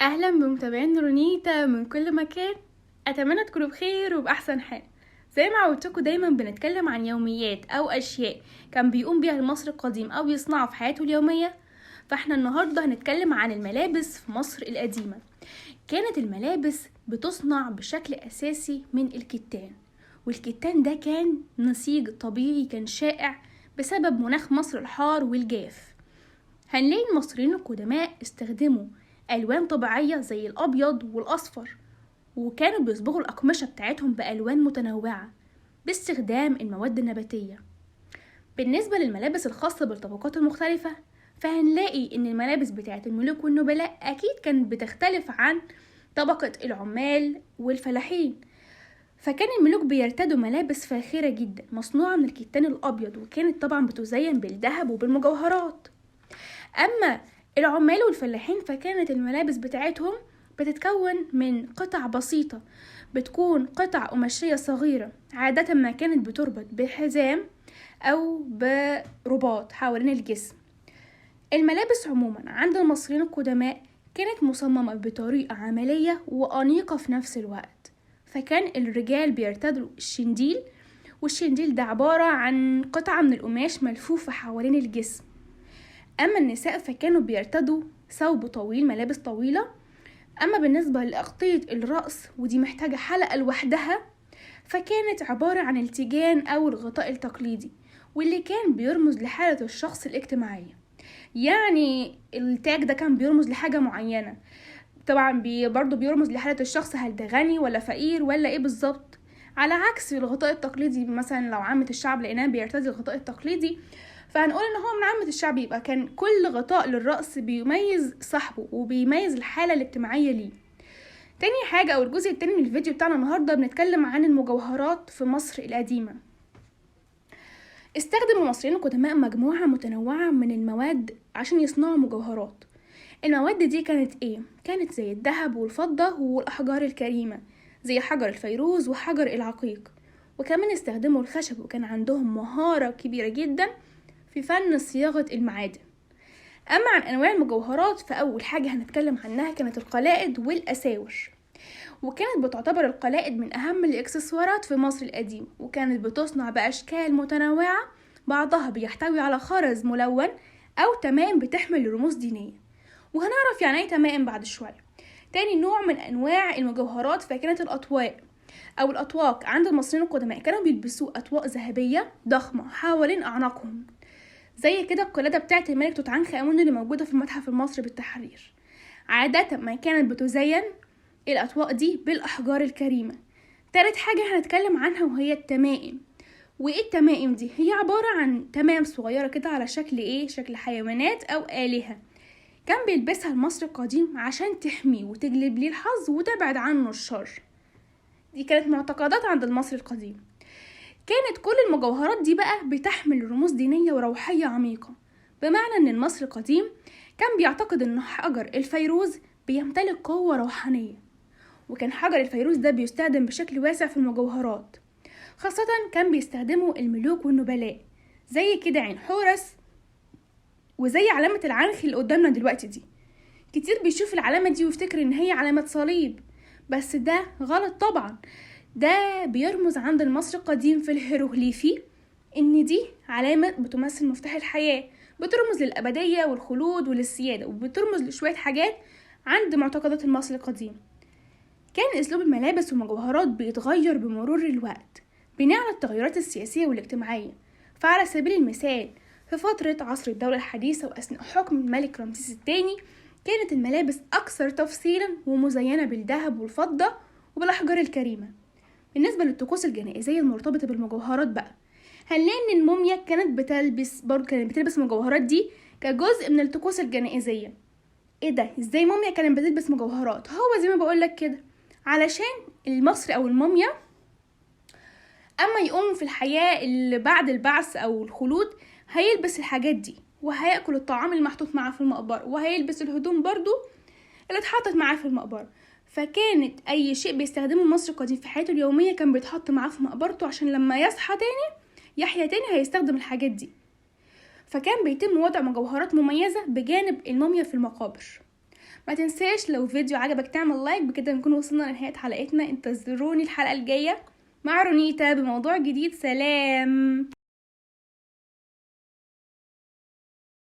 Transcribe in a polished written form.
اهلا بمتابعين رونيتا من كل مكان، اتمنى تكونوا بخير وباحسن حال. زي ما عودتكم دايما بنتكلم عن يوميات او اشياء كان بيقوم بيها المصري القديم او يصنعها في حياته اليومية. فاحنا النهارده هنتكلم عن الملابس في مصر القديمة. كانت الملابس بتصنع بشكل اساسي من الكتان، والكتان ده كان نسيج طبيعي كان شائع بسبب مناخ مصر الحار والجاف. هنلاقي المصريين القدماء استخدموا ألوان طبيعية زي الأبيض والأصفر، وكانوا بيصبغوا الأقمشة بتاعتهم بألوان متنوعة باستخدام المواد النباتية. بالنسبة للملابس الخاصة بالطبقات المختلفة، فهنلاقي إن الملابس بتاعت الملوك والنبلاء أكيد كانت بتختلف عن طبقة العمال والفلاحين. فكان الملوك بيرتدوا ملابس فاخرة جدا مصنوعة من الكتان الأبيض، وكانت طبعا بتزين بالذهب وبالمجوهرات. أما العمال والفلاحين فكانت الملابس بتاعتهم بتتكون من قطع بسيطة، بتكون قطع قماشية صغيرة عادة ما كانت بتربط بحزام أو برباط حوالين الجسم. الملابس عموما عند المصريين القدماء كانت مصممة بطريقة عملية وأنيقة في نفس الوقت. فكان الرجال بيرتدوا الشنديل، والشنديل ده عبارة عن قطعة من القماش ملفوفة حوالين الجسم. أما النساء فكانوا بيرتدوا ثوب طويل، ملابس طويلة. أما بالنسبة لأغطية الرأس، ودي محتاجة حلقة لوحدها، فكانت عبارة عن التيجان أو الغطاء التقليدي، واللي كان بيرمز لحالة الشخص الاجتماعية. يعني التاج ده كان بيرمز لحاجة معينة، طبعا برضو بيرمز لحالة الشخص، هل ده غني ولا فقير ولا ايه بالظبط. على عكس الغطاء التقليدي، مثلا لو عامة الشعب لقيناه بيرتدي الغطاء التقليدي فهنقول ان هو من عامة الشعب. يبقى كان كل غطاء للرأس بيميز صاحبه وبيميز الحالة الاجتماعية ليه. تاني حاجة او الجزء التاني من الفيديو بتاعنا النهاردة بنتكلم عن المجوهرات في مصر القديمة. استخدم المصريين القدماء مجموعة متنوعة من المواد عشان يصنعوا مجوهرات. المواد دي كانت ايه؟ كانت زي الذهب والفضة والأحجار الكريمة زي حجر الفيروز وحجر العقيق، وكمان استخدموا الخشب، وكان عندهم مهارة كبيرة جدا في فن صياغة المعادن. أما عن أنواع المجوهرات فأول حاجة هنتكلم عنها كانت القلائد والأساور، وكانت بتعتبر القلائد من أهم الإكسسوارات في مصر القديمة، وكانت بتصنع بأشكال متنوعة، بعضها بيحتوي على خرز ملون أو تمائم بتحمل رموز دينية، وهنعرف يعني ايه تمائم بعد شوية. تاني نوع من أنواع المجوهرات فكانت الأطواق أو الأطواق. عند المصريين القدماء كانوا بيلبسوا أطواق ذهبية ضخمة حوالين أعناقهم، زي كده القلادة بتاعت الملك توت عنخ آمون اللي موجودة في المتحف المصري بالتحرير. عادة ما كانت بتزين الأطواق دي بالأحجار الكريمة. تالت حاجة هنتكلم عنها وهي التمائم. وإيه التمائم دي؟ هي عبارة عن تمائم صغيرة كده على شكل إيه؟ شكل حيوانات أو آلهة، كان بيلبسها المصري القديم عشان تحميه وتجلب ليه الحظ وتبعد عنه الشر. دي كانت معتقدات عند المصري القديم. كانت كل المجوهرات دي بقى بتحمل رموز دينية وروحية عميقة، بمعنى ان المصري القديم كان بيعتقد ان حجر الفيروز بيمتلك قوة روحانية، وكان حجر الفيروز ده بيستخدم بشكل واسع في المجوهرات، خاصة كان بيستخدمه الملوك والنبلاء، زي كده عين حورس وزي علامة العنخ اللي قدامنا دلوقتي دي. كتير بيشوف العلامة دي ويفتكر ان هي علامة صليب، بس ده غلط طبعا. ده بيرمز عند المصري القديم في الهيروغليفي ان دي علامة بتمثل مفتاح الحياة، بترمز للأبدية والخلود وللسيادة، وبترمز لشوية حاجات عند معتقدات المصري القديم. كان أسلوب الملابس والمجوهرات بيتغير بمرور الوقت بناء على التغيرات السياسية والاجتماعية. فعلى سبيل المثال في فترة عصر الدولة الحديثة وأثناء حكم الملك رمسيس الثاني كانت الملابس أكثر تفصيلا ومزينة بالذهب والفضة وبالأحجار الكريمة. بالنسبة للطقوس الجنائزية المرتبطة بالمجوهرات بقى، هنلاقي إن الموميا كانت بتلبس المجوهرات دي كجزء من الطقوس الجنائزية. إيه ده؟ إزاي موميا كانت بتلبس مجوهرات؟ هو زي ما بقولك كده، علشان المصري أو الموميا أما يقوم في الحياة اللي بعد البعث أو الخلود هيلبس الحاجات دي، وهيأكل الطعام المحطوط معاه في المقبرة، وهيلبس الهدوم برضو اللي اتحطت معاه في المقبرة. فكانت أي شيء بيستخدمه المصري القديم في حياته اليومية كان بيتحط معاه في مقبرته، عشان لما يصحى تاني يحيا تاني هيستخدم الحاجات دي. فكان بيتم وضع مجوهرات مميزة بجانب الموميا في المقابر. ما تنساش لو فيديو عجبك تعمل like. بكده نكون وصلنا لنهاية حلقتنا. انتظروني الحلقة الجاية مع رونيتا بموضوع جديد. سلام.